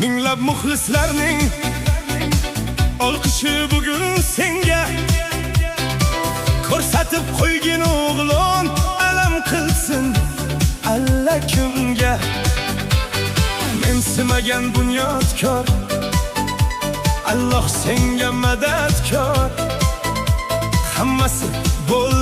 Minglab muxlislarning olqishi bugun senga. Ko'rsatib qo'ygin, o'g'lon, alam qilsin allakimga. Mensimagan bunyodkor, Alloh senga madadkor. Hammasi bo'ldi.